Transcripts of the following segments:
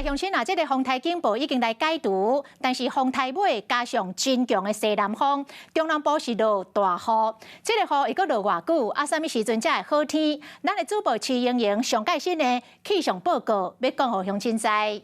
來鄉親啊，這個風颱警報已經來解除，但是風颱尾加上真強的西南風，中南部是落大雨。這個雨會閣落偌久？啊，啥物時陣才會好天？咱的主播徐瑩瑩上蓋新的氣象報告，欲講予鄉親知。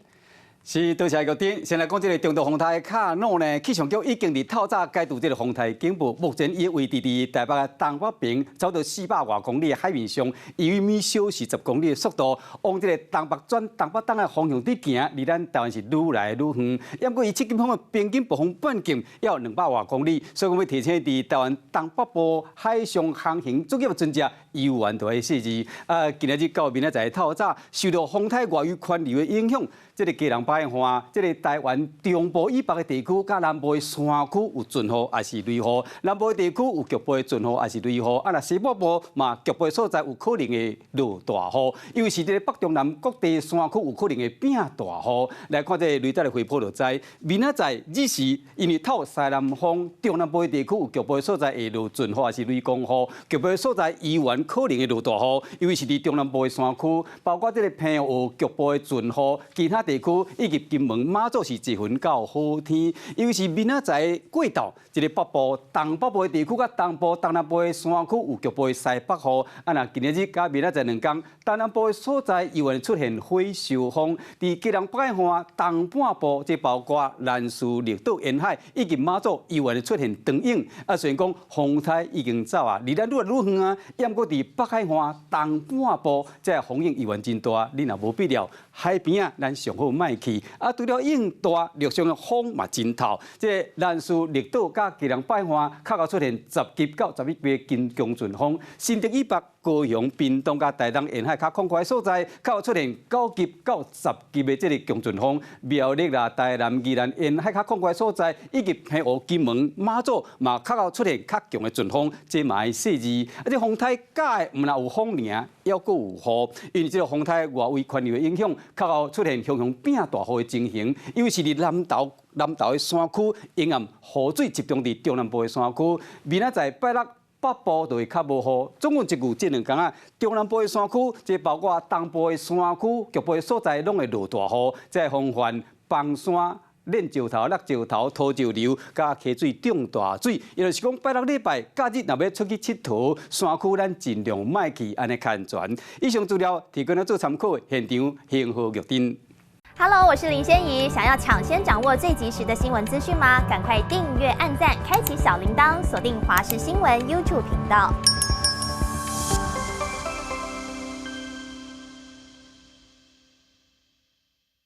是，多謝玉珍。先來講這個中度風颱卡努呢，氣象局已經佇透早解除這個風颱警報。目前伊的位置佇台北的東北邊，差不多400外公里的海面上，以每小時10公里的速度，往這個東北轉東北東的方向佇行，離咱台灣是愈來愈遠。毋過伊七級風的平均暴風半徑要200外公里，所以講欲提醒佇台灣東北部海上航行作業船隻猶原著愛細膩。啊，今仔日到明仔載透早，受到風颱外圍環流的影響，這個基隆北海岸，這個台灣中部以北的地區，佮南部的山區有陣雨，抑是雷雨；南部的地區有局部的陣雨，抑是雷雨。啊，若西北部嘛，局部的所在有可能會落大雨，尤其是這個北中南各地山區有可能會變大雨。來看這個雷達的回波就知，明仔載日時，因為透西南風，中南部的地區有局部的所在會落陣雨，抑是雷公雨，局部的所在猶原可能會落大雨，尤其是佇中南部的山區，包括這個澎湖局部的陣雨，其他地區以及金門、馬祖是一雲到好天，尤其是明仔載過晝，這個北部、東北部的地區佮東部、東南部的山區有局部的西北雨。啊，若今仔日佮明仔載兩工，東南部的所在猶原出現火燒風，佇基隆北海岸東半部，這包括蘭嶼、綠島沿海以及馬祖，猶原出現長湧。啊，雖然講風颱已經走啊，離咱愈來愈遠啊，毋過佇北海岸東半部，這個風湧猶原真大。你若無必要，海邊仔，咱上好莫去。啊，除了湧大，陸上的風嘛真透。這個蘭嶼、綠島佮基隆北海岸，較會出現10級到11級的強陣風。新竹以北、高雄、屏東佮台東沿海較寬闊的所在，較會出現9級到10級的這個強陣風。苗栗啦、台南、宜蘭沿海較寬闊的所在，以及澎湖、金門、馬祖嘛，較會出現較強的陣風。這嘛愛細膩。啊，這風颱假的毋但有風爾，猶閣有雨，因為這個風颱外圍環流的影響，較會出現雄雄變大雨的情形，尤其是佇南投的山區，沿岸雨水集中佇中南部的山區。明仔載拜六，北部就會較無雨。總共一句，這兩工啊，中南部的山區，這包括東部的山區，局部的所在攏會落大雨，這防範崩山、練石頭、落石頭、土石流，佮溪水漲大水。也就是講，拜六禮拜假日若欲出去𨑨迌，山區咱盡量莫去，按呢較安全。以上資料提供咱做參考，現場幸好玉珍。 Hello，我是林仙怡。想要搶先掌握最及時的新聞資訊嗎？趕快訂閱、按讚、開啟小鈴鐺，鎖定華視新聞 YouTube 頻道。